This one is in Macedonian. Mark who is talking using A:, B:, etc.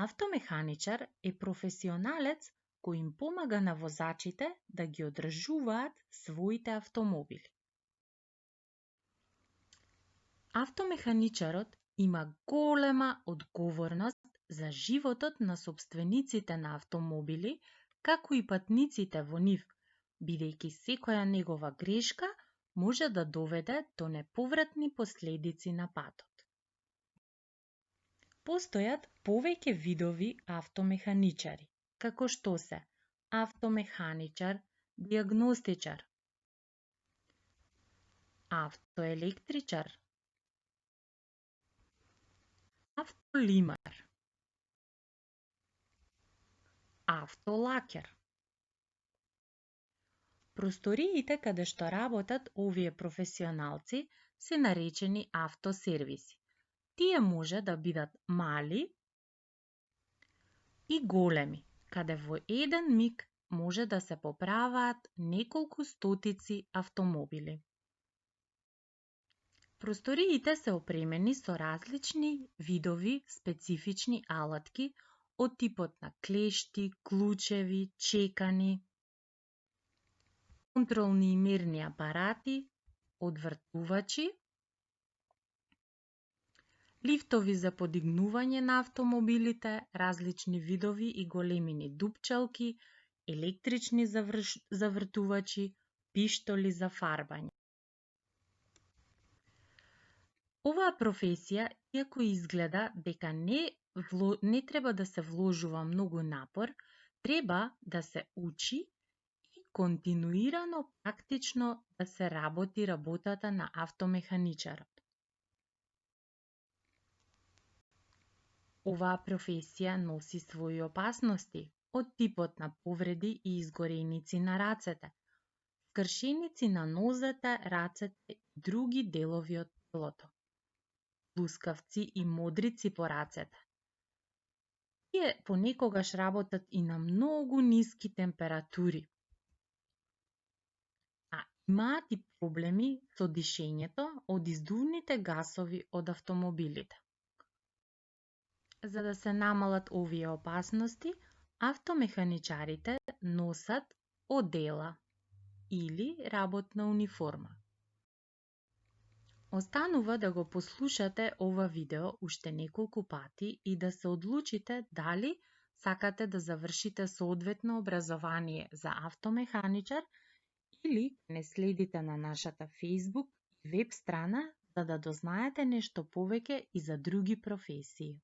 A: Автомеханичар е професионалец кој им помага на возачите да ги одржуваат своите автомобили. Автомеханичарот има голема одговорност за животот на сопствениците на автомобили, како и патниците во нив, бидејќи секоја негова грешка може да доведе до неповратни последици на патот. Постојат повеќе видови автомеханичари, како што се автомеханичар, дијагностичар, автоелектричар, автолимар, автолакер. Просториите каде што работат овие професионалци се наречени автосервиси. Тие може да бидат мали и големи, каде во еден миг може да се поправаат неколку стотици автомобили. Просториите се опремени со различни видови специфични алатки од типот на клешти, клучеви, чекани, контролни и мерни апарати, одвртувачи, лифтови за подигнување на автомобилите, различни видови и големини дупчалки, електрични завртувачи, пиштоли за фарбање. Оваа професија, иако изгледа дека не треба да се вложува многу напор, треба да се учи и континуирано практично да се работи работата на автомеханичарот. Оваа професија носи своји опасности од типот на повреди и изгореници на рацете, скршеници на нозете, рацете и други делови од телото, лускавци и модрици по рацете. Тие понекогаш работат и на многу ниски температури, а имаат и проблеми со дишењето од издувните гасови од автомобилите. За да се намалат овие опасности, автомеханичарите носат одела или работна униформа. Останува да го послушате ова видео уште неколку пати и да се одлучите дали сакате да завршите соодветно образование за автомеханичар или не следите на нашата Facebook и веб страна за да дознаете нешто повеќе и за други професии.